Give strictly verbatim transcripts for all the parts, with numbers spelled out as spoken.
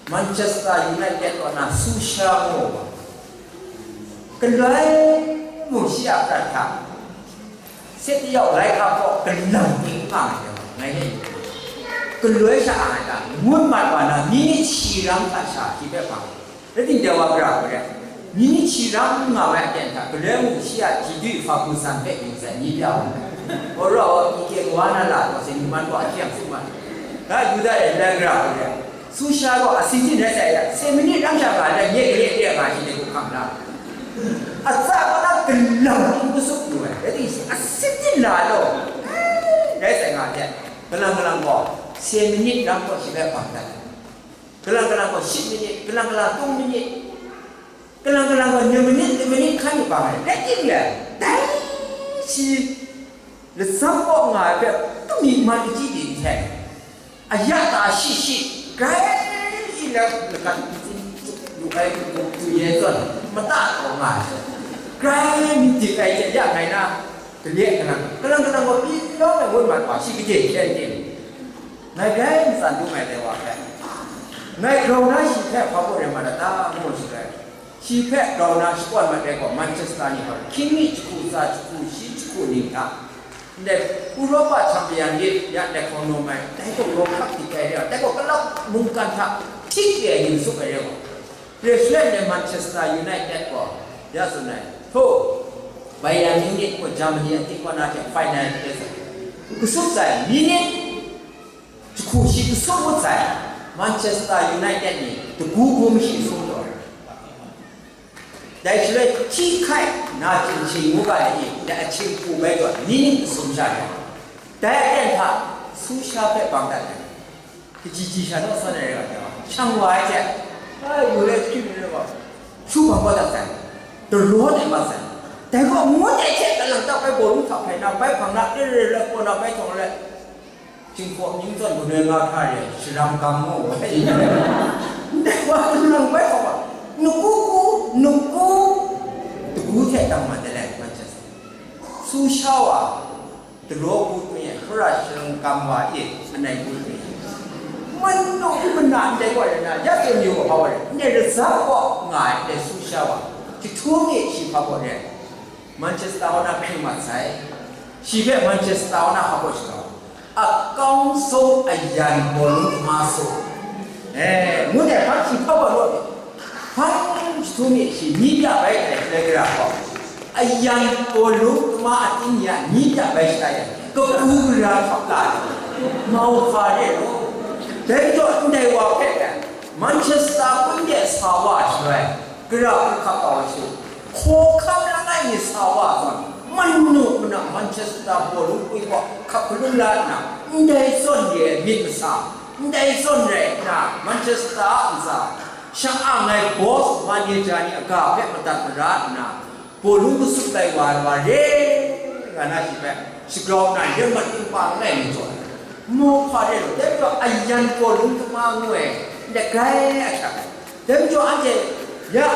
Manchester United kaw na Sulsha ngu ai wa, galoi mu shi a prat hta, set yau lai hka kaw galang ting nga ai wa, ngai ne, galoi sha ai hta, ngut mat wa na, myi shi ram hta sha shi hpe hpang, rai timung, dai wa gara gaw re, myi shi ram nga ai aten hta, galoi mu shi a ji dui hpa hku san hpe yu sai, myi bya wa, Ora wa, ike wa na la, wa se, ni man wa, a hkyang sung ma, da Yuda e lai gara gaw re, Sulsha gaw a singsin rai sai ya, se minit ram sha ga lai, nye gare de nga shi de hku hkam la. A tsa kaw na galang hku kasup lu ai, rai timung, a singsin la law, rai sai nga hte, galang galang gaw, se minit ram kaw shi bai bang dat ai. Galang galang gaw shi minit, galang galang tung minit, galang galang gaw ni minit, ni minit hkan yu bang ai. Rai timung, dai shi latsam kaw nga ai hpe, kami man kachyi byin hte, a ya ta shi shi, grai i lap lagat lu ai, lu ye zawn, mata taw nga ai, grai myit dik ai hte ya ngai na, gale kalang, kalang kalang gaw pyi lawm ai ngut mat wa, shi kaje hkyen ting, ngai grai ntsan dum ai dai wa hpe, ngai grau na shi hpe hpa baw rai mat a ta, ngu shi rai. Shi hpe grau na shakawn mat ai gaw Manchester ni gaw, hkying mi jahku tsa, jahku shi, jahku ning hta, ndai Europa Champion League ya ndai hkawng nawm ai, dai gaw World Cup dik ai re ai, dai gaw kalak mungkan hta hpyi ai ni kasup ai re gaw, re shaloi ndai Manchester United gaw ya tsun ai, hto, Bayern Munich gaw Germany a tingkawna hte final re sai, kasup sai, minit jahku shi kasup ngut sai, Manchester United ni dagu gum shi sum taw ai. Dai shaloi hti hkai na ching shing ngu ga ai ni, dai a hkying hku bai taw, ni ning masum sha ai. Dai aten hta, Sulsha hpe bang dat ai. Kaji ji sha naw san ai rai nga, shang wa ai hte, ai, yu le hkyu ni le gaw, su bang kau dat sai, daraw dai mat sai. Dai gaw, ngut ai hte, galang tak bai, bawlung hta hpai na, bai hpang na, re re re, kaw na, bai htawng re, Jinghpaw amying zawn galoi nga hkra re ai, sharam gam ngu ai. Ndai wa, nlang bai hkawm ai, naku ku, naku, dagu hte dang mat de lai, Manchester. Sulsha wa, dalaw ku twi ai, hkra sharam gam wa e, anai ku twi ai. Manu mana ndai wa rai na, ya tsun yu wa hpa wa rai, ndai razak kaw nga ai, ndai Sulsha wa, jahtum e shi hpa wa rai. Manchester wa na hpring mat sai. Shi hpe Manchester wa na hpa kaw shaga, a kawng sung a yan bawlung kama sung, eh, ngu ai hpang shi hpa kaw law, hpang jahtum e shi myi bya bai ai, shaloi gara gaw, a yan bawlung kama ating ya myi bya bai shada yang, kabu gara hkap la ai, mau hpa re law. Dai majaw ndai wa hpe Manchester kun de sa wa shaloi, gara hku hkap kau ai sha, hkawhkam langai mi sa wa zawn, manu mana Manchester bawlung pwi kaw hkap hkalum la nna, ndai zawn re ai myit masa, ndai zawn rai nna, Manchester a ntsa, shang-ang ai boss manager ni a ga hpe madat mara nna, bawlung kasup lai wa ai wa re nga na shi hpe, shagrau nna, yawng mat kungpa langai mi jaw ai, mau hpa re law, dai majaw a yan bawlung kama ngu ai, ndai grai a shak ai. Dai majaw anhte, ya,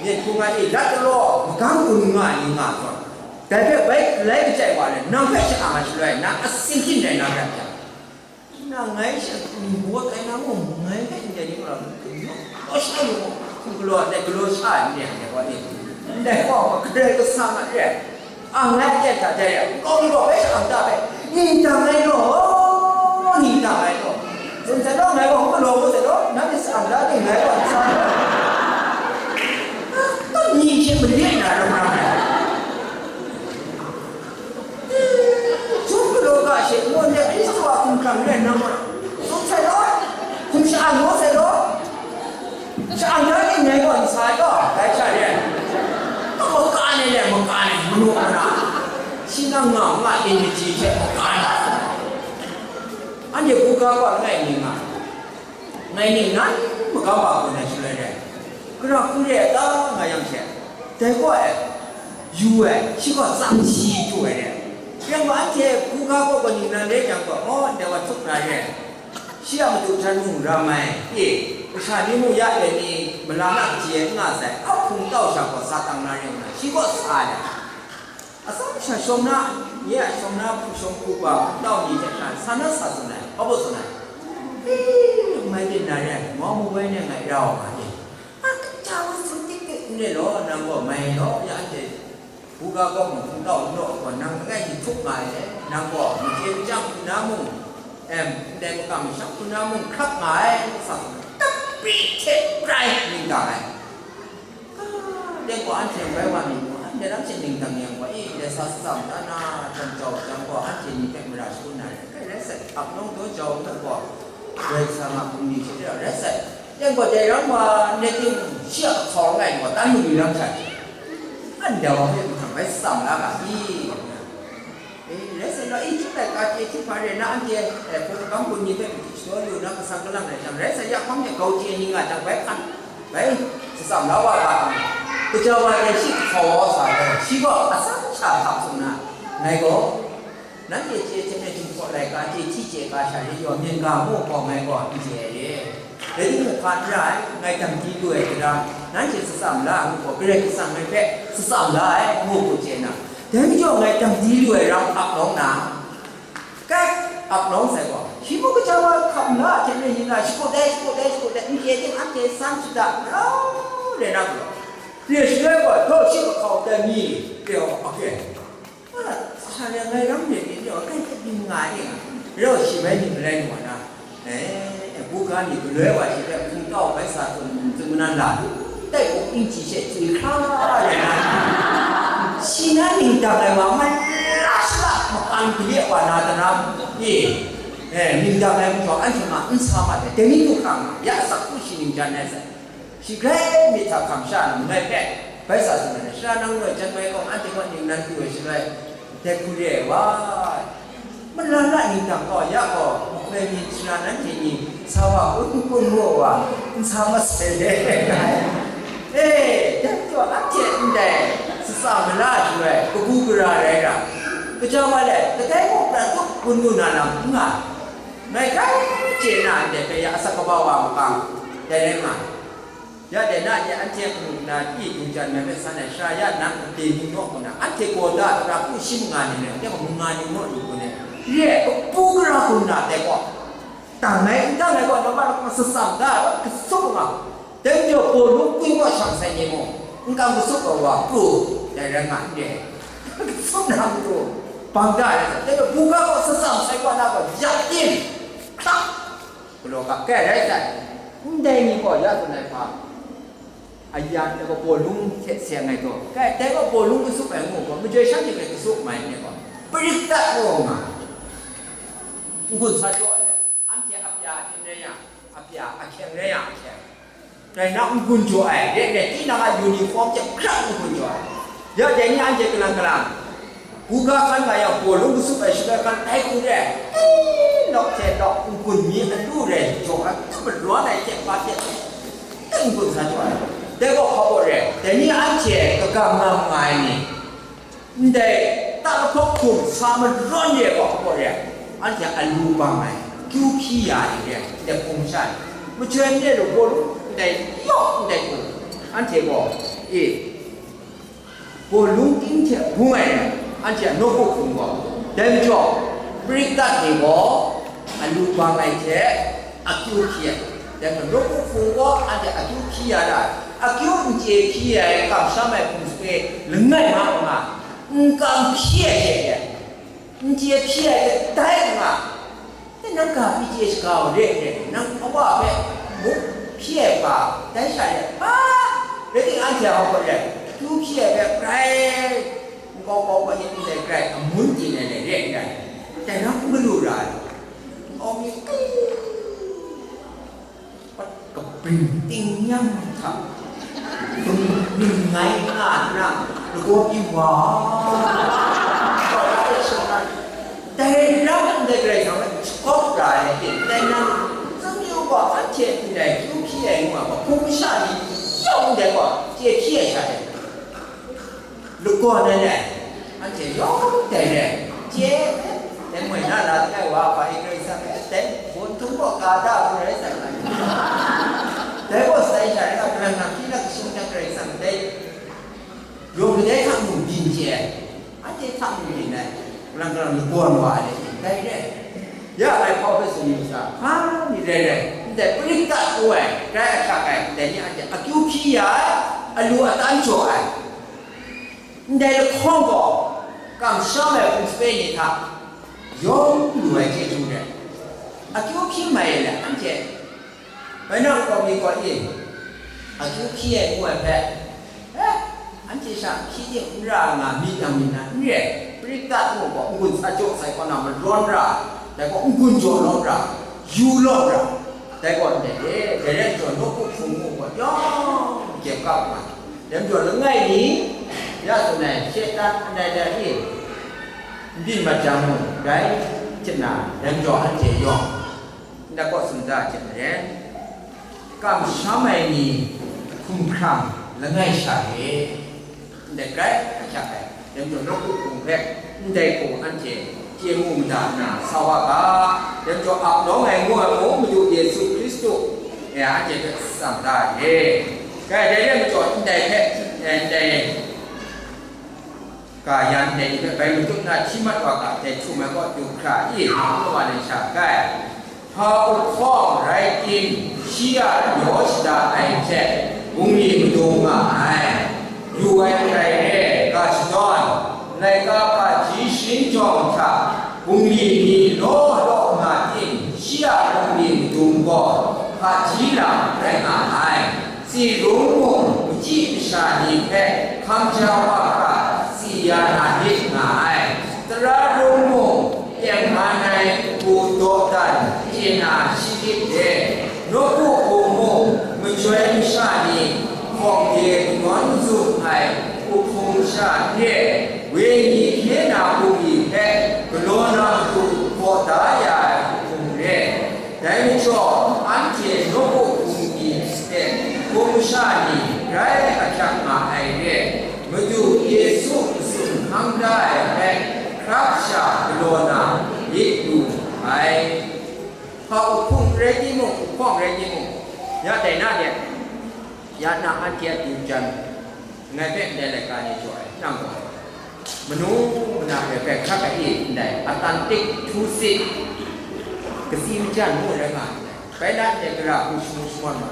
myit hkung ai e, lat galaw, magam gun nga ai ni nga ai zawn, dai hpe bai galai kachyi wa ai, nang hpe shang-ang ai shaloi, nang a singsin rai na rai hte, nang ngai sha ni baw tai na mung, ngai hpe ndai ni gaw, law sha lu, hkum galaw, ndai galaw sha ai ni, ndai gaw ni, ndai gaw, Karai Kasang a re ai. Ang ngai aten hta dai yang, kawng gaw bai sa-ang da bai, ning dang ai law, ning dang ai law. Tsun sai law, ngai gaw n galaw ngu sai law, nanhte sa-ang da ting ngai gaw n sa law. Ning hte malen na ram ram ai. Tsun galaw ga she, ngu ndai Hkristu a hkumhkrang rai nna gaw, tsun sai law, hkum sha-ang ngu sai law. Sha-ang da ni ngai gaw n sa ai gaw, dai sha re ai. Ka makan ai le, makan ai, manu mana. Shi nang nga nga energy hte makan ai. Anhte hkungga gaw langai mi nga ai. Ngai ning nan magam wa gaw nai shaloi re ai. Gara hku re ai ta nga yang she, dai gaw ai. Yu ai, shi gaw tsang shi du ai re. Yang gaw anhte hkungga kaw kaw ningnan rai jang gaw, aw, ndai wa htup na re ai. Shi a matu htan mung ram ai, e, kasha ni mung ya e ni, malana kaji ai n nga sai, a hpung tau sha gaw sa tang na re nna, shi gaw sa ai. Atsam sha shawng na, nye a shawng na hpu shawng hpu ba, hpung tau ni hte hkra sa na sa tsun ai, hpa baw tsun ai. E, Rai byin na re ai, mau mawai ne ngai ra wa ma ni? A, kaja wa tsun tik tik n re law, nang gaw mai law, ya anhte buga kaw mung hpung tau n law gaw, nang langai mi htup nga ai, nang gaw machye machyang hku na mung, em, ndai makam masham hku na mung hkrap nga ai, asak, kapri hte prai ning dang ai. Deng gaw anhte bai wa mi mu, anhte lam hte ning dang yang gaw, i, ndai sa satsam da na, jang jau jang gaw, anhte ni hpe mara shagun na re, kai rai sai, ap nawng daw jau ngut gaw, Karai Kasang a hpung ni hte rai sai. Deng gaw dai ram wa, ndai ting shi a hkau langai gaw, tan mali lam sha hte, anhte wa hpe mahtang bai satsam la ga i? E, rai sa, la, e, chyum ai ka chye hti hpa re na, anhte, e, hpung magam bun ni hpe matu shajaw lu na, kasang kalang rai jang, rai sa, ya hpang de grau chye ni nga jang, bai hkan, bai, satsam la wa ga, kaja wa de shi hkau sa ai, shi gaw atsam sha hkap tsun na, ngai gaw, nanhte chye hte mung, Jinghpaw laika chye hti chye ka sha re, yaw myen ga mu hkawng ngai gaw n chye ai re. Dai timung hpa n ra ai, ngai dang di lu ai hte ram, nanhte satsam la ai ngu gaw, Karai Kasang ngai hpe satsam la ai ngu hku chye na, dai majaw ngai dang di lu ai ram ap nawng na, kai, ap nawng sai gaw, shi mung kaja wa hkap n la hte maren yin na, shakut ai, shakut ai, shakut ai, n chye ting anhte san shada, rau rai na gaw, re shaloi gaw, daw shi mahkau tai mi, re ai, a, sha re ai ram re ni, re ai, kai hte byin nga e nga, rau shi bai myit malai lu wa na, e, buga ni galoi wa shi hpe hpung tau bai sa tsun, tsun manan la lu, tai kung inchi she chyoi hkra ya na, shi na ning dang ai wa, mala shara makan gale wa na, tara, e, e, ning dang ai majaw, anhte ma n sa mat ai, dai ni du hkra nga, ya asak hku shi ning jan ai sai. Shi grai myit hta hkam sha nna, ngai hpe bai sa tsun ai, sara nang ngai jan bai gaw, anhte kaw ningnan pru ai shaloi, dai hku re ai wa. Mala na ningdang gaw, ya gaw, mahkoi ni, sara nanhte ni, sa wa kun kun mu wa, n sa masai de, nga ai. E, dai majaw anhte ndai, sasa mala shaloi, kabu gara rai ra, kaja wa let, kadai mung prat tup kun mu na lam n nga ai. Ngai hkrai chye na ndai hpe ya asak kaba wa makang, dai rai nga ai. Ya dai na ni anhte hpung nna pyi dung jan ngai hpe san ai, sara ya nang gade ning naw hku na, anhte gaw da tara hku shi manga ni rai, anhte gaw manga ning naw lu hku ne, re ai, kabu gara hku nna dai gaw, dang ai, n dang ai gaw, namar lakum satsam da ai, kasup nga, dai majaw Pawlu kwing wa shang sai ni mung, n kam kasup ai wa pru, dai rai nga n re, kasup na matu, bang da ai, dai gaw buga gaw satsam sai wa na gaw, yak tim, hkrak, galaw ga kai rai sai, ndai ni gaw ya tsun ai hpa, ayan ai gaw bawlung hte seng ai taw, kai, dai gaw bawlung kasup ai ngu gaw, majoi shanhte hpe kasup mai n gaw, parik dat ngu nga, n-gun sa jaw ai, anhte apya aten rai yang, apya, ahkyeng rai yang, ahkyeng. Rai na, n-gun jaw ai, re ai, tinang a uniform hte hkrak n-gun jaw ai. Ya dai ni anhte kalang kalang, buga hkan nga yang, bawlung kasup ai shaloi hkan tai hku re ai, nawk hte nawk n-gun mi alu rai jaw ai, n-gun marawn ai hte hpa hte, n-gun sa jaw ai. Dai gaw hpa baw re ai, dai ni anhte kagam ngam nga ai ni, ndai ta lahkawk hkum sa marawn re ai gaw, hpa baw re ai, anhte alu bang ai, kyu hpyi ya ai re ai, ndai hpung masha ni, majoi ndai law, bawlung ndai yawng ndai hku, anhte gaw, e, bawlung ting hte bung ai, anhte a nawku hpung gaw, dai majaw, parik dat ni gaw, alu bang ai hte, akyu hpyi ai. Dai majaw, nawku hpung gaw anhte akyu hpyi ya ra ai, akyu n chye hpyi ai, kamsham ai hpung sape langai ma nga, n kam hpyi ai hte, n chye hpyi ai kadai nga, e, nang ga pyi chye shaga u re, re, nang awa hpe muk hpyi ai hpa, dai sha re, a, rai timung, anhte a hkawt re, akyu hpyi ai hpe grai, nkau kau kau yin ndai grai, amun ting ai re, re ndai, dai ram n galu ra ai, nkau mi, Kabring ting nyam hta, ning ngai nga nna, lagaw pyi wa, dai ram ndai Karai Kasang hpe shakawp ra ai hte, dai nang, tsun yu gaw, anhte ndai kyu hpyi ai ngu ai gaw, hpung masha ni yawng ndai gaw, chye hpyi ai sha e. Lagawn ai le, anhte yawng dai re, chye, dai moi na la langai wa hpa e Karai Kasang e, dai bawn htum gaw ka da hku rai sai nga ai. Dai gaw sai sha rai nga, kalang na hpyi na kashung na Karai Kasang dai, yawng kadai hta mung byin chye ai, anhte hta mung byin ai, kalang kalang lagawn wa ai le, dai re. Ya ngai hpa hpe tsun yu sa, hpa ni rai rai, n Paridat ngu ai, grai ahkyak ai, ndai ni anhte akyu hpyi ya ai, alu atan jaw ai. Ndai lahkawng gaw, kamsham ai hpung sape ni hta yawng lu ai chyeju rai. Akyu hpyi mai ai, anhte bai na nkau mi gaw e, akyu hpyi ai ngu ai hpe, eh, anhte sha hpyi ting n ra nga, myit nang myit na n re ai, paridat ngu gaw n-gun sa jaw sai kaw na malawn ra, dai gaw n-gun jaw lawm ra, yu lawm ra, dai gaw ndai e, dai rai jaw nawku hpung ngu gaw yawng kyem kap nga, dai majaw langai ni, ya tsun ai, Shetan ndai dai e, n byin mat jang mung, rai hte na, dai majaw anhte yawng, ndai kaw tsun da hte maren, kamsham ai ni hkumhkrang langai sha re, ndai grai ahkyak ai, dai majaw nawku hpung hpe ndai hku anhte chye mu mada nna sa wa ga, dai majaw ap nawng ai ngu ai mung Madu Yesu Hkristu, e, anhte hpe tsang da re. Grai dai re majaw ndai hpe, e, ndai ga yan ndai ni hpe bai matut na hti mat wa ga, dai htum ai kaw du hkra i, nga hpung wa ai sha kai. Hpa uhkawng rai tim, shi a yaw shada ai hte bungli madung nga ai. Yu ai hkrai re, ga shadawn, laika hpaji sharin jawng hta bungli ni law law nga tim, shi a bungli madung gaw hpaji lam rai nga ai. Tsi rung mung, machyi masha ni hpe hkam ja wa hkra tsi ya na myit nga ai. Tara rung mung, tengman ai hku dawdan chye na shi lit de, nawku hku mung, majoi masha ni hkawng de kanawn zun ai hku hpung sha re, wenyi hkye na bungli hpe galaw na matu hkaw da ya ai hku hpung re. Dai majaw, anhte nawku bungli hte hpung sha ni grai ahkyak nga ai re, Madu Yesu matsun hkang da ai hpe hkrap sha galaw na myit lu ai. Hpa uhkawng rai timung, uhkawng rai timung, ya dai na de, ya nang anhte a du jan, ngai hpe ndai laika ni jaw ai, nang gaw manu mana hpe grai hkrat ai i ndai, Atlantic htu sit, katsi majan ngu rai nga ndai, bai na ndai gara hku shamu shaman ma,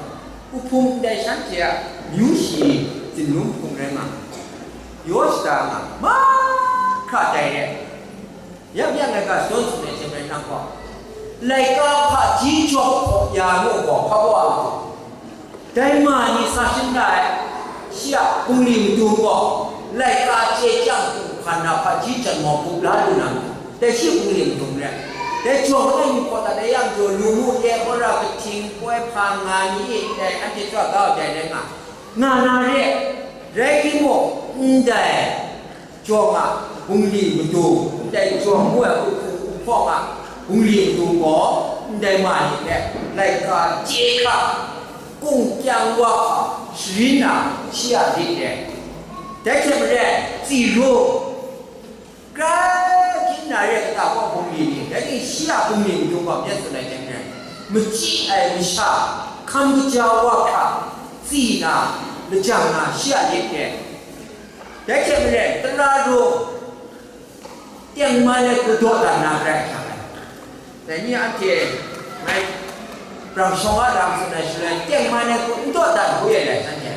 uhkawng ndai shanhte a myu shi zinlung hpung rai nga, yaw shada nga, mahkra dai re. Yak yak ai ga shadawn tsun ai hte maren nang gaw, laika hpaji jawk hpaw ya mu gaw, hpa baw a mu. Dai ma ni sa shim da ai, shi a bungli madung gaw, laika chye chyang hku hkan na hpaji janmau hku la lu na, dai shi bungli madung re ai. Dai jaw langai mi hpaw dat ai yang jaw, lu mu ye, wora kahting, poi hpa nga ni e, dai anhte chyawm kau ai dai rai nga, nga na re, rai timung, ndai jawng a bungli madung, ndai jawng ngu ai uhkawng a bungli madung gaw, ndai ma ni hpe laika chye hkra, kung kyang wa hkra sharin na shi a lit re. Dai hte maren, tsi ru, grai hkyin na re kata kaw bungli ni, dai ni shi a bungli madung gaw myit tsun ai hte maren, machyi ai masha hkam kaja wa hkra, tsi na, lajang na shi a lit re. Dai hte maren, tara rung, tengman ai hku dawdan na grai ahkyak ai. Dai ni anhte ngai brang shawng a lam tsun ai shaloi, tengman ai hku n dawdan hku e ai shanhte.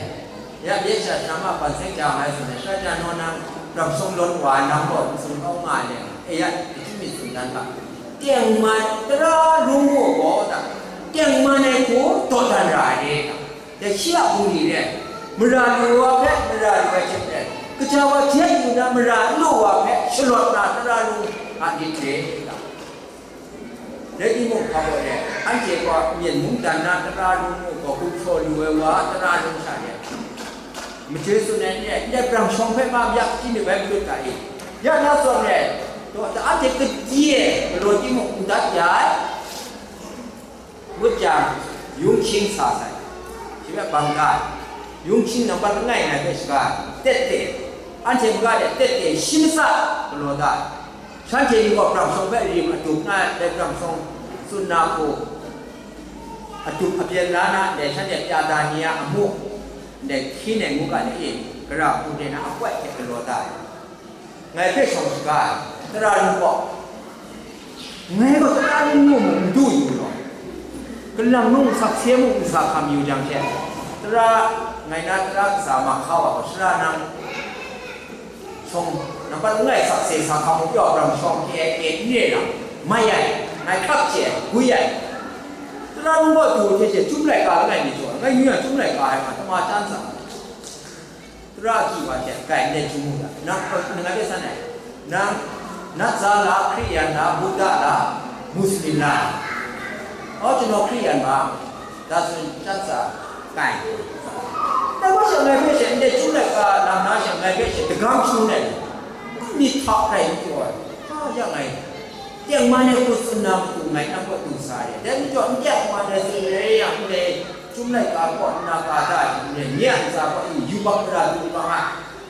Ya, bye sha shama ban seng ja ai tsun ai, sha ja naw nang brang shawng lawn wa ai lam gaw n tsun kau nga ai le, e ya, ahkying myit tsun dan ga. Tengman, tara rung mu gaw da, tengman ai hku dawdan ra ai re. Dai shi a bungli re, mara lu wa hpe mara lu ai hte maren, kaja wa jet yu na mara n lu wa hpe shalawt na tara lu a myit re. Dai timung hpa gaw re, anhte gaw myen mungdan na tara lu mu gaw, gumhpraw lu ai wa tara lu sha re, majoi tsun ai n re, ndai brang shawng hpe ma yak, tinang bai matut ga i? Ya na zawn re, anhte kadye galaw timung n dat ya ai. Ngut jang, yung hkying sa sai. Shi hpe bang da ai. Yung hkying nampat langai ngai hpe shaga ai. Tette, anhte maga de tette shi matsa galaw da ai. Shanhte ni gaw brang shawng hpe rim adup na ai, dai brang shawng tsun na hku, adup apyan la na ndai shanhte pya da ni a amu, ndai hkyin ai ngu ga de e, gara hku de na akawt hte galaw da ai. Ngai hpe shawng shaga ai, tara lu gaw, ngai gaw tara lu mu mung n du yu law, Lang nung sakse mung n sa hkam yu jang she, tara ngai na tara kasa mahka wa gaw, sara nang shawng nampat langai sakse sa hkam u pyaw, brang shawng hte e n re na, mai ai, ngai hkap chye ai, gwi ai. Tara nung gaw du hte she, chyum laika langai mi jaw, ngai yu yang chyum laika ai ma, tama chan sa. Tara agyi wa hte kai ndai hkying mu ga, nang, nang ngai hpe san ai, nang, Nat za la, Hkriyan la, Buddha la, Muslim la? Aw, chanaw Hkriyan ba, da tsun chyat sa, kai. Dai wa she ngai hpe she ndai chyum laika lam na she ngai hpe she dagam chyum ai, myit hta rai n pyaw ai, hpa ya ngai. Tengman e hku tsun na matu ngai nang kaw du sa re. Dai majaw, n tengman e tsun re yang, ndai chyum laika kaw nna ka da ai hte maren, nye a ntsa kaw yubak tara du bang a,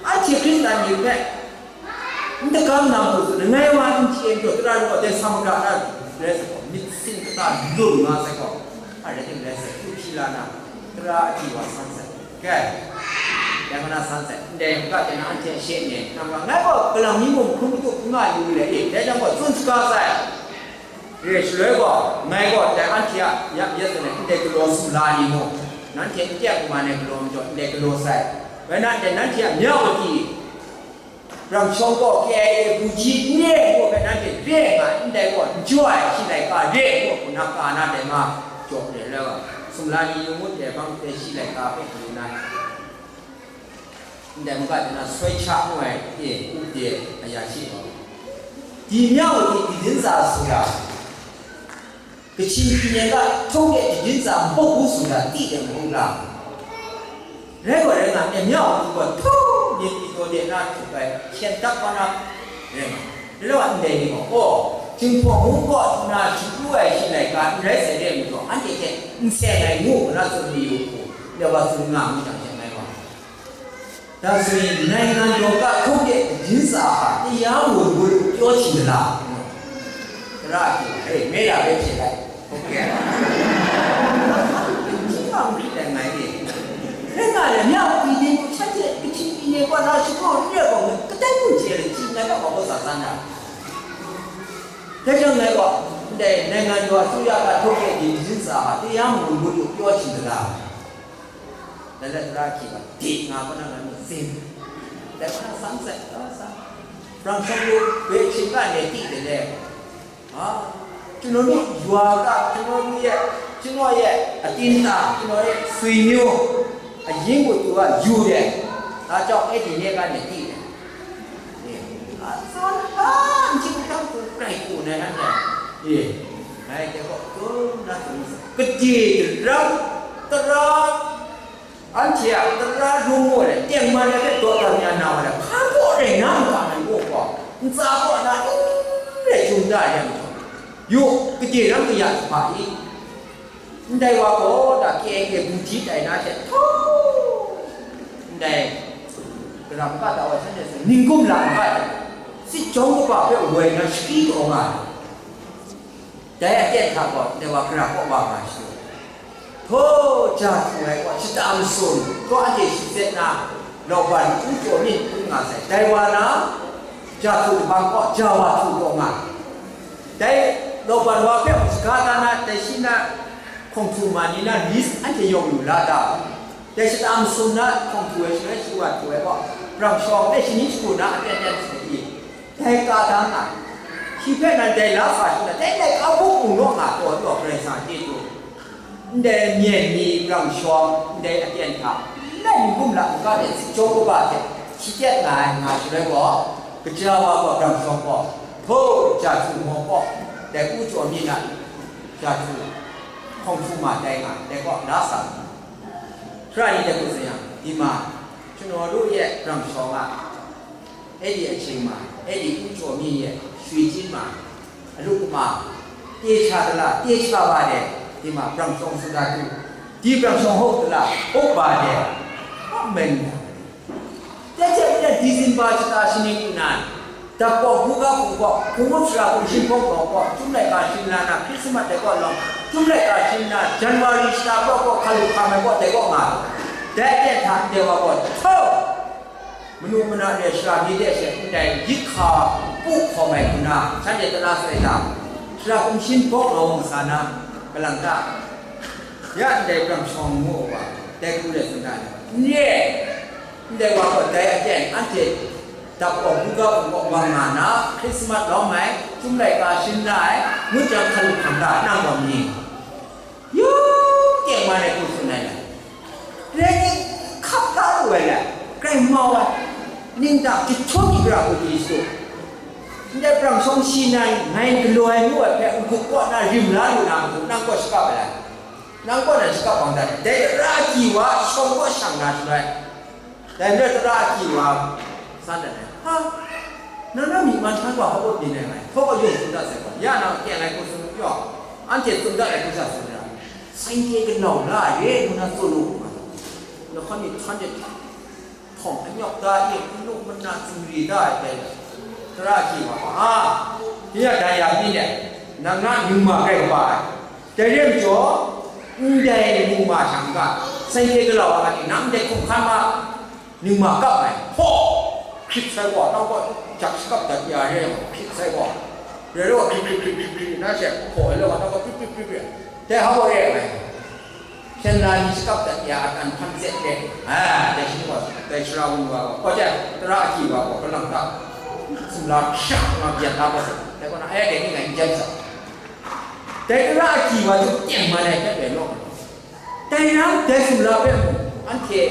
anhte Hkristan ni hpe n dagam na matu tsun, langai wa n chye majaw, tara ni gaw dai sa maga na rai sai gaw, myit sin kata lun nga sai gaw, a rai tim rai sai, hku hpyi la na, tara agyi wa san sai. Kai, dai hkra na san sai, ndai maga hte na anhte a she ne, nang gaw, ngai gaw galang mi mung hkrum matup n nga yu le, e, dai jang gaw tsun shaga sai. Re, shaloi gaw, ngai gaw dai anhte a yak yet sai, ndai galaw sumla ni mung, nanhte n teng n man ai galaw majaw, ndai galaw sai. Rai nna, ndai nanhte a mya wa ti, Brang shawng gaw K I A hpung ji n re ngu hpe nanhte re nga ai, ndai gaw, n jaw ai shi laika re ngu hku na ka na dai ma jaw re ai wa, sumla ni yu ngut dai bang hte shi laika hpe hkru na, ndai maga de na soi cha ngu ai, e, upde aya shi gaw, di mya wa ti di din sa su ya, Kachin pyi nen ga, htung de jadin tsa npawk bu su na ti de mung la? Rai gaw rai nga, myit mya wa hku gaw htung myit pyi taw de na htuk ai, hkyen dap wa na rai nga. Rai wa ndai ni gaw, gaw, Jinghpaw mung kaw nna shagu ai shi laika n rai sai re ai majaw, anhte hte n seng ai ngu, na tsun mayu hku, ndai wa tsun nga mu jang, hte mai wa. ဒါဆိုရင် နိုင်ငံတော်က ထုတ်တဲ့ သတင်းစာဟာ တရားဝင်မှုလို့ ပြောချင်သလား။ အဲ့ဒါကြည့် ဟေး မဲတာပဲ ဖြစ်လိုက်။ ဟုတ်ကဲ့။ ဘာမှ မဖြစ်နိုင်ပါဘူး။ အဲ့ဒါလည်း မြောက်ပြည်သူ့ ချက်ချင်း ကချင်ပြည်နယ် ကွာလာရှိုးကို လျှော့ပေါ့မယ်။ ကတိုက်မှု ကျယ်တယ်။ ကြည့်နိုင်တော့ ဘာလို့ သာသနာ။ ဒါကြောင့်လည်း ပေါ့ တဲ့ နိုင်ငံတော် အစိုးရက ထုတ်တဲ့ ဒီ သတင်းစာဟာ တရားမဝင်ဘူးလို့ ပြောချင်သလား။ ဒါလည်း သရၣ် ကြည့်ပါ။ ဒီ ငါ ခုနက မသိဘူး။ ဒါ ခုန စမ်းစက် စမ်းစက်။ ပရန်ချန်ကို ဘယ်အချိန်ကနေ သိတယ်လဲ။ ဟာ ကျွန်တော်တို့ ရွာက ကျွန်တော်တို့ရဲ့ ကျွန်တော်ရဲ့ အသင်းသား ကျွန်တော်ရဲ့ ဆွေမျိုး အရင်းကို သူက ယူတယ်။ ဒါကြောင့် အဲ့ဒီနေ့ကနေ သိတယ်။ အစွမ်းအား အချင်းချင်းကို ကြိုက်ကို နိုင်တယ်။ အေး နိုင်တယ်ပေါ့။ သူ နတ်သူ ကတိတရံး တရံး အန်တီ အတရံး ဒုံးမို့လေ တင်မလဲတဲ့ ဒေါ်တာ မြတ်နာ ဝဲ ဖမ်းဖို့ နဲ့ နမ်းတာ နဲ့ ပေါ့ ပေါ့ နစားဖို့ နာ နဲ့ ကျုံးတာ ရံ ယူ ကတိရံး ကရ ပါ E. Ndai wa gaw, da, K I A ဘူတ်ကြီးတိုင်တာထက် ထူ ndai, gara maka ta wa san de, ningkum la maka ta, စစ်ကြောင်းတစ်ပါ hpe woi na shakri taw nga ai. Dai aten hta gaw, ndai wa gara kaw wa nga shi. Hpaw ja htu ai gaw, shata masum, gaw anhte shi zet na, Laban, Pu Jaw Myint, ngu nga sai. Dai wa na, ja htu kabang gaw, ja wa htu taw nga. Dai Laban wa hpe mung saga da na, dai shi na hkawng htu ma ni na list anhte yawng lu la ta? Dai shata masum na hkawng htu ai shaloi shi wa htu ai gaw, brang shawng e shani shagu na aten aten sa i, dai ka da nga, shi hpe nan dai la sa shi na, dai laika hpung hpung naw nga taw taw Karai Kasang chyeju. Ndai myen ni brang shawng, ndai aten hta, lai ningkum la n ga de, စစ်ကြောင်းတစ်ပါ hte shi tet nga ai nga shaloi gaw, kaja wa gaw brang shawng gaw, hpaw ja htu maw kaw, dai ဦးကျော်မြင့် na ja htu hkawng htu ma tai nga, dai gaw la sa. Hkra ni dai hku tsun yang, ဒီမှာ ကျွန်တော်တို့ရဲ့ brang shawng a, အဲ့ဒီအချိန်မှာ အဲ့ဒီ ဦးကျော်မြင့်ရဲ့ ရွှေကျင်းမှာ အလုပ်သမား တေချာသလား၊ တေချာပါတယ်။ ဒီမှာ brang shawng ဆိုတာ သူ၊ ဒီ brang shawng ဟုတ်သလား၊ ဟုတ်ပါတယ်။ ဟုတ်မယ်။ တက်ချက်နဲ့ ဒီဇင်ဘာ ချစ်တာရှင်နေကူနိုင်၊ တပ်ပေါ် ဘူက ဘူက ဘူမုတ်စရာ ဘူရှင် ဘော့ ဘော့ ကျူးလိုက်ပါရှင်လာနာ ခရစ်စမတ် တဲ့ ကော့လောင်၊ ကျူးလိုက်ပါရှင်နာ ဇန်နဝါရီ ချစ်တာ ဘော့ ဘော့ ခါလူ ခါမယ် ဘော့ တဲ့ ကော့ငါ၊ တဲ့ တဲ့ ထံ တဲ့ ဝါ ဘော့ ထောက်၊ မနုၤမနုၤ နဲ့ ချစ်တာ မြည်တဲ့ ချက် တိုင် ရစ်ခါ ပို့ ခေါ်မယ် ခုန ဆန်းတဲ့ တလား ဆွဲတာ၊ ချစ်တာ ဘူရှင် ဘော့ လောင် ဆန္ဒ ကလန်တာ Ya ndai brang shawng ngu wa, dai hku let tsun da ai. N re ai, ndai wa gaw dai aten anhte dap gaw buga hpung kaw wa nga na, Hkrismat lawm ai, Chyum laika shin la ai, ngut jang hkalu hkam da, nang gaw myit. Yung teng man ai hku tsun ai le. Rai tim, hkap da lu ai le, grai mau ai, ningdang jahtum hkra hku di shadu. Ndai brang shawng shi nan ngai galaw ai ngu ai hpe n-gup kaw na rim la lu na matu, nang kaw shakap ai lai. Nang kaw na shakap bang dat ai. Dai tara agyi wa shawng kaw shang na shaloi, dai rai tara agyi wa san dat ai. Ha! Nang na myi man hkan wa hkawt byin ai ngai, htaw wa yawng tsun dat sai gaw, ya nang teng ai hku tsun pyaw, anhte tsun dat ai hku sha tsun ai. Sainhte galau la re ngu na tsun u, nga. Lahkawng ni htan de htawng anyawk da e, n-, lu mana tsingri da ai dai, tara hkyi wa, a, hkye ya da ya pyi let, nang na ningma rai kaba ai. Dai re ai majaw, ndai ningma hta n-ga, sainhte galau ai ni, nang ndai hkum hkan ma, ningma kap ai, hpaw, hkrit sai gaw, nang gaw jak shakap dat ya re ai gaw, hkrit sai gaw, rai rai gaw, hkrit, hkrit, hkrit, hkrit, hkrit, na she, hpaw ai law, nang gaw, prit, prit, prit, prit, dai hpa gaw re ai. Hpyen la ni shakap dat ya, atan hpan tsek re. A, dai shi wa, dai sara wun wa gaw, gaw jang, tara agyi wa gaw, kalang ta, sumla shak nga byan la gaw sa, dai kaw na, e, dai ni ngai n jan sa. Dai tara agyi wa hte teng man ai hpe rai law. Dai ram, dai sumla hpe mung, anhte,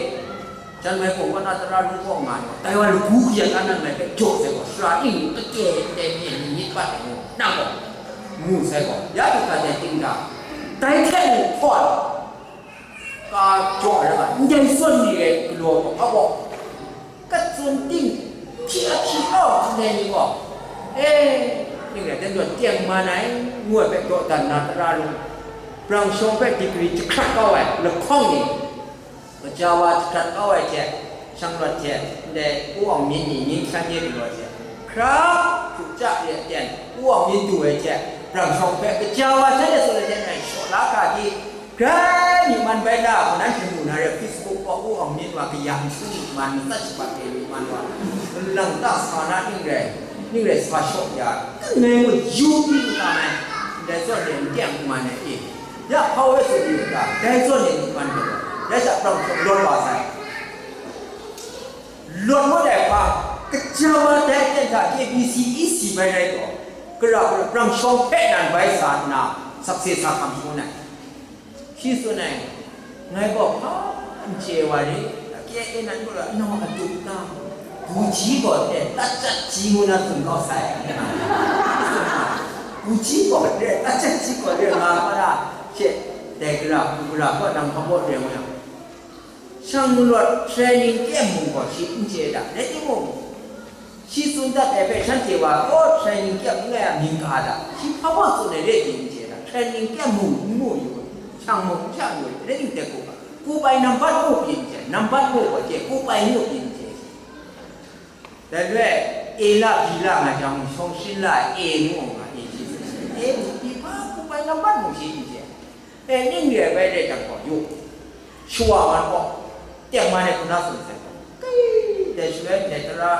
Jan mai hpung kaw na tara rung kaw nga ai gaw, dai wa lagu kayat la nan mai hpe jaw sai gaw, sara ning kake ndai myen ni myit bat ai gaw, nang gaw, ngu sai gaw, ya du hta dai ting da, dai hte mung hpawn, ka jaw ai rai nga, ndai zawn ni rai galaw gaw, hpa gaw, ka tsun ting, hpyi a hpyi au, ndai ni gaw, e, ning rai, dan jaw teng man ai, ngu ai hpe dawdan na tara rung, brang shawng hpe digri jahkrat kau ai lahkawng ni, Gaja wa jahkrat kau ai hte, shanglawt hte, ndai U Awng Myit ni ning shan ye galaw hte, hkra hku ja re aten, U Awng Myit du ai hte, brang shawng hpe gaja wa sha de tsun ai hte, ngai shaw la ga di, grai myi man bai la, kaw nan hkyen mu na re, Facebook kaw U Awng Myit wa kayang su myi man, matsat shabat re myi man wa, nlang ta sa na ning rai, ning rai sa shaw ya, langai ngut yu pyi n ta mai, ndai zawn de n teng n man ai e. Ya hpa woi tsun yu ga, dai zawn e myi man gaw, dai sha brang hkawt lawt wa sai. Lawt wa dai hpa, gaja wa dai aten hta K B C E C bai rai gaw, gara gara brang shawng hpe nan bai sa nna, sakse sa hkam shangun ai. Shi tsun ai, ngai gaw hpa n chye wa ri, K A nan gaw la, nau a dup ta, Buji gaw de, tat jat ji ngu na tsun kau sai, ngu na. Buji gaw de, tat jat ji gaw de, nga ma na, she, dai gara, hku gara, kaw nang hpa baw de ngu yang. Shanglawt training camp mung gaw shi n chye da, rai timung, shi tsun dat ai hpe shanhte wa, oh, training camp n rai a mying ka da, shi hpa baw tsun ai re di n chye da, training camp mung n mu yu, shang mung n shang yu, rai tim de ku ga, ku bai nambat mu pyi n chye, nambat mu gaw chye, ku bai mu pyi n chye. Dai re ai, e la, bi la nga jang, shawng shin la, e ngu nga, e shi, e ngu, pyi hpa, ku bai nambat mung shi n chye. E, ning re ai bai de jang gaw, yu, shawa man gaw, teng man e hku na tsun sai gaw, kai, dai shaloi ndai tara,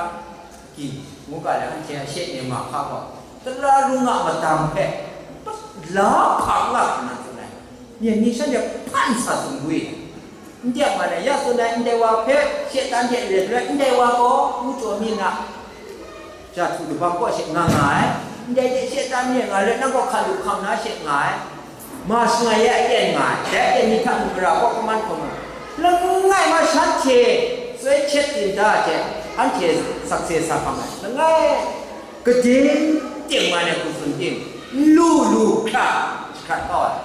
ki, ngu ga le, anhte a she e ma hka gaw, tara rung a madang hpe, la hpa nga hku na tsun ai. Myen ni shanhte hpan sa tsun gwi. N teng man ai, ya tsun ai, ndai wa hpe shaitan hte re shaloi, ndai wa gaw n chyaw mi na, ja htu dabang kaw she nga nga ai, ndai hte shaitan re nga let, nang gaw hkalu hkam na she nga ai, ma shangai ya aten nga ai, dai aten ni hta mung gara kaw kaman hkawm ai, langai ma shanhte soi hkyet tim da ai hte, anhte sakse sa hkam ai, langai gade teng man ai hku tsun tim, n lu lu hkra jahkrat kau ai.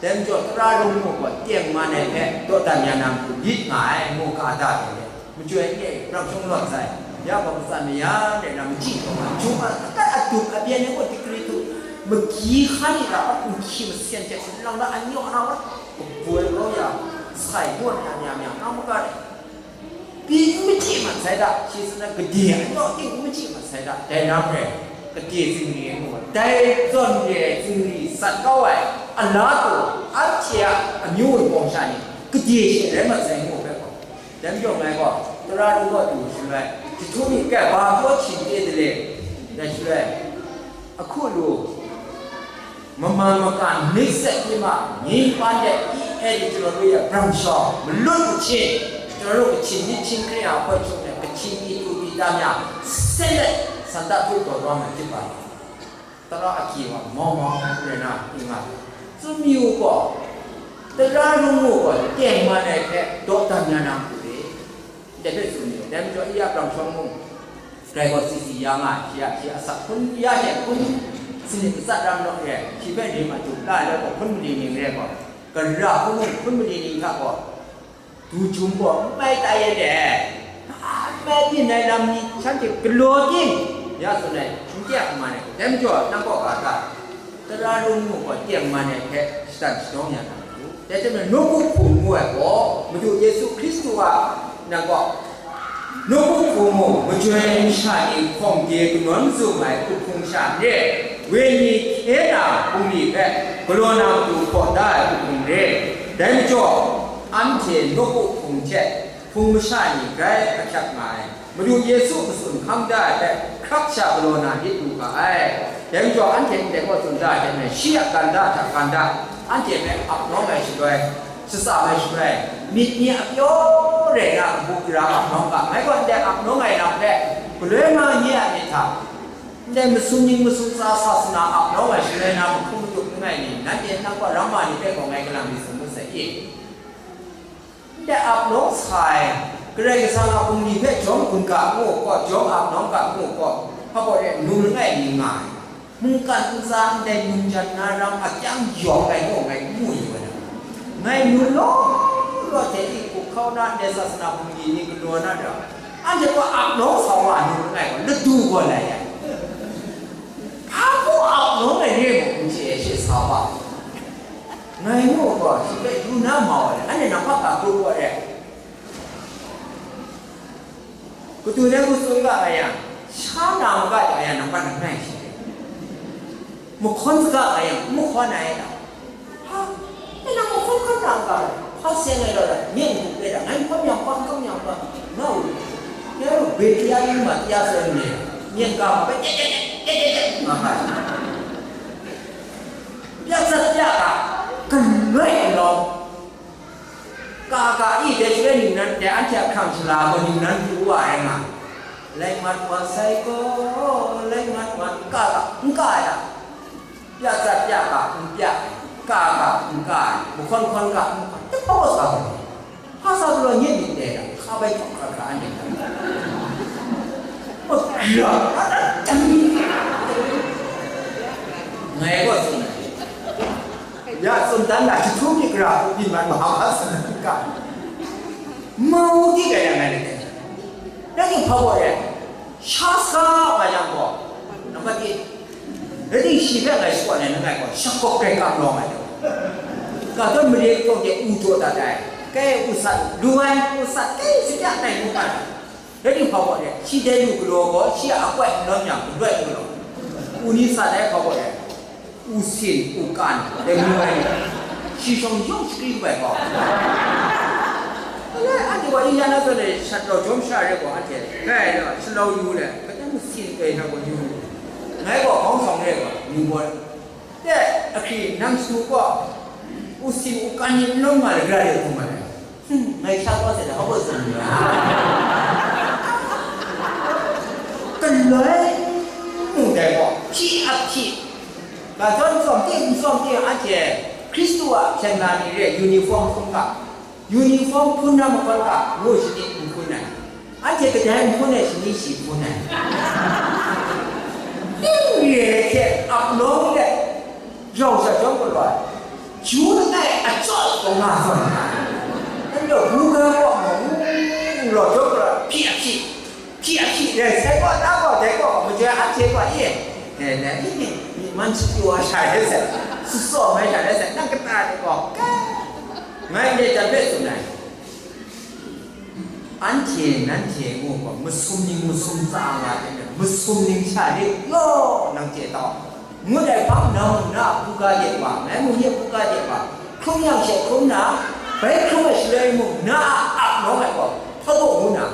Dai majaw, tara rung mu gaw teng man ai hpe dawdan ya na matu lit nga ai, ngu ga da ai re. Machyoi n re, brang shawng lawt sai, ya gaw matsan maya rai na machyi taw nga, jum a, akat adup abyen ai gaw digri htu, magyi hkan ni ra, nhki masen hte, lang na anyawk na wa, kaboi rau ya, sai gawn ya mya mya, nga maga rai. Pyi n machyi mat sai da, shi tsun ai, gade anyawk ting n machyi mat sai da, dai na hpe, gade zingri ai ngu ai, dai zawn re ai zingri sat kau ai, a la taw, anhte a amyu wunpawng sha ni, gade she rai mat sai ngu ai hpe gaw, dai majaw ngai gaw, tara rung kaw du shaloi, jahtum mi kai ba kaw hkying de de le, dai shaloi, ahku lu, mama makan myit set hkri ma, myit pan de i Anhte chyalu ya brang shawng, malut machyin, chyalu Kachin myit hpyi hkring a hpawt hkyung de, Kachin myi tu di tam ya, sen let, san da hkru taw taw na hkyit ba, tara agyi wa mau mau rai na, ing nga. Tsun mi u gaw, tara lung mu gaw, tengman ai hpe dawdan ya na matu re. Ndai hpe tsun ni, dai majaw, ya brang shawng mung, grai gaw si si ya nga, shi a, shi a asak hpun ya hte hpun sanit matsat ram naw re, shi hpe rim a tup la ai gaw, hpun mali ning re gaw, gara hpun mung hpun mali ning hta gaw, du jum gaw n mai tai de, n mai byin ai lam ni shanhte galaw ting, ya tsun ai, n kya n man ai, dai majaw, nang kaw ga hta, tara lung mu gaw tengman ai hpe shatan shadawng ya na matu. Dai hte maren, nawku hpung ngu ai gaw, Madu Yesu Hkristu a, nang gaw, nawku hpung mung, majoi ai masha ni hkawng de kanawn zum ai up hpung sha n re, wenyi hkye na bungli hpe galaw na matu hpaw da ai up hpung re. Dai majaw, anhte nawku hpung hte hpung masha ni grai ahkyak nga ai. Madu Yesu matsun hkang da ai hpe hkrak sha galaw na lit lu ga ai. Dai majaw, anhte ndai kaw tsun da ai hte maren, shi a ganda hta ganda, anhte hpe ap nawng ai shaloi, shatsam ai shaloi, myit ni a pyaw rai na kabu gara ap nawng ga, ngai gaw ndai ap nawng ai lam hpe, galoi ma nye a myit hta, ndai masum ning masum tsa sa sa na ap nawng ai shaloi na mahkrum madup langai ni, nanhte nang kaw ramma ni hpe gaw ngai galang mi tsun ngut sai i? Ndai ap nawng sa ai, Karai Kasang a bungli hpe jawm gun ga ngu gaw, jawm ap nawng ga ngu gaw, hpa gaw re, num langai mi nga ai. Mungkan ntsa ndai num jan na ram akyang yawng ai gaw ngai n mu yu ai. Ngai num law law hte i hkup hkau na ndai sasana bungli ni galaw na ra, anhte gaw ap nawng sa wa num langai gaw, ladu gaw lai ai. Hpa gaw ap nawng ai re mung n chye ai she sa wa. Ngai ngu gaw, shi hpe yu na mau ai, anhte nang hpa ga grup wa re. Kadu na ngu tsun ga nga yang, sha na maga ja yang, nang hpa nang ngai shi. Mahkawn saga nga yang, n mahkawn ai da. Ha, e nang mahkawn hkam na maga, hpa seng ai law da, myen n gup ai da, ngai hkam yang hpa, hkam yang hpa, nga u. Ya lu, bai tia yu ma tia sai lu le, myen ga ma bai, tet, tet, tet, tet, tet, tet, nga ga. Pyak sat pyak a, galoi galaw. Ka ga i, dai shaloi ning nan, dai anhte a hkrang shala gaw ning nan pru wa ai nga. Lai mat wa sai gaw, lai mat wa, ka ga, n ka ai a. Pyak sat pyak ga, n pyak ai. Ka ga, n ka ai. Mahkawn hkawn ga, n hkawn. Dai hpa wa sa gaw. Hpa sa gaw nye myit dai da. Hka bai hkawk hkra hkra anhte hkra. Ngai gaw tsun ai. Ya tsun dan na, jahtum myit gara hku byin mat ma, hpa tsun ai hka. Mau di ga yang ngai le. Rai timung, hpa gaw re, sha sa nga yang gaw, nambat di, rai timung, shi hpe ngai shakawn ai langai gaw, shakawp grai kam lawng ai. Ga tawn mare kawng de u jaw dat ai, kai u sat, lu ai u sat, kai shakya tai mu kan. Rai timung, hpa gaw re, shi dai lu galaw gaw, shi a akawt n lawm yang, galoi galaw. U ni sat ai hpa gaw re. U sin, u kan, dai mu ai ni, shi shawng yawng shakri bai gaw. Alai, anhte gaw yin ya na zawn e shat rau jawm sha re gaw, anhte, kai na, shalau yu le, kadang sin kai na gaw yu. Ngai gaw hkawng shawng re gaw, yu gaw. Te, ahkri, nang shadu gaw, u sin, u kan ni n lawm nga le, gara de hkrum nga le. Hmm, ngai sha kau se na, hpa baw tsun n ga. Galoi mung dai gaw, hpyi a hpyi. Ga zawn tsawm ting, n tsawm ting, anhte Hkristu a hpyen la ni re, uniform hkun ga, uniform hkun na mahkawn ga, ngu shani n hkun ai. Anhte kadai n hkun ai shani shi hkun ai. Ning re hte ap nawng let, rau sha jawm galaw ai, ju langai achyaw gaw nga zawn nga ai. Nang gaw buga kaw mung, rau jawm galaw ai, hpyi a hpyi, hpyi a hpyi rai sai gaw, na gaw, dai gaw, majoi anhte gaw, e, e, e, myi man shapyaw ai sha rai sai, sutsaw mai sha rai sai, nang kata de gaw, kai, ngai ndai jan hpe tsun ai. Anhte nanhte ngu gaw, masum ning masum tsa nga ai, masum ning sha de law, nang chye tau. Ngut ai hpang, nang mung na a buga de wa, ngai mung nye buga de wa, hkrum yang she hkrum na, bai hkrum ai shaloi mung na a ap nawng ai gaw, hpa gaw ngu na,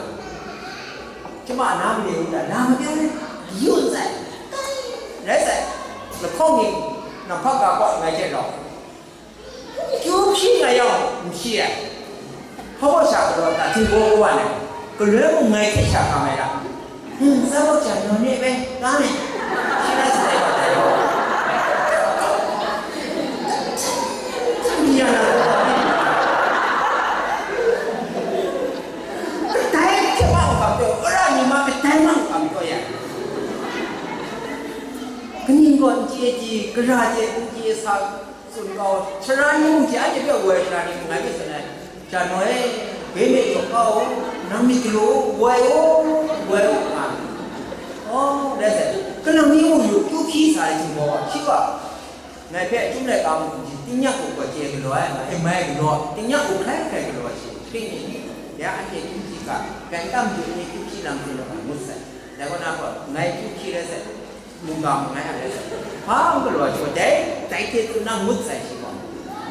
chyama na made u ta, na made u, yu n sai, rai sai, lahkawng ni, nang hpa ga kaw ngai hte rau. Kyu hpyi nga yawng n hpyi ai. Hpa baw sha galaw ta htingbaw kawa nai, galoi mung ngai hte sha hkam ai ra. Sa baw sha nawn re bai, ga me. Shi na si dai wa dai wa. Tang di ya na. Kadai hte ma n kam pyaw, wora ni ma kadai ma n kam pyaw ya. Kaning gaw n chye di, gara hte n chye sa, tsun kau, sara ni mung hte anhte hpe woi sara ni mung ngai hpe tsun ai, Janoi, bai me jaw kau, nang myit galaw u, woi u, woi u, nga. Oh, rai sai, kalang ni mung yu, kyu hpyi sa ai htingbaw, shi wa, ngai hpe chyum laika mung hpyi, tingnyang u gaw chye galaw ai, ngai mai galaw, tingnyang u hkrai hkrai galaw ai shi, hpring ni, ya anhte kyu hpyi ga, gai tam ju ni kyu hpyi lam hpyi law, ngut sai. Dai kaw na gaw, ngai kyu hpyi rai sai. Mungga mangai a rai sai. Hpa n galaw ai shaw, dai, dai hte tsun na ngut sai shi.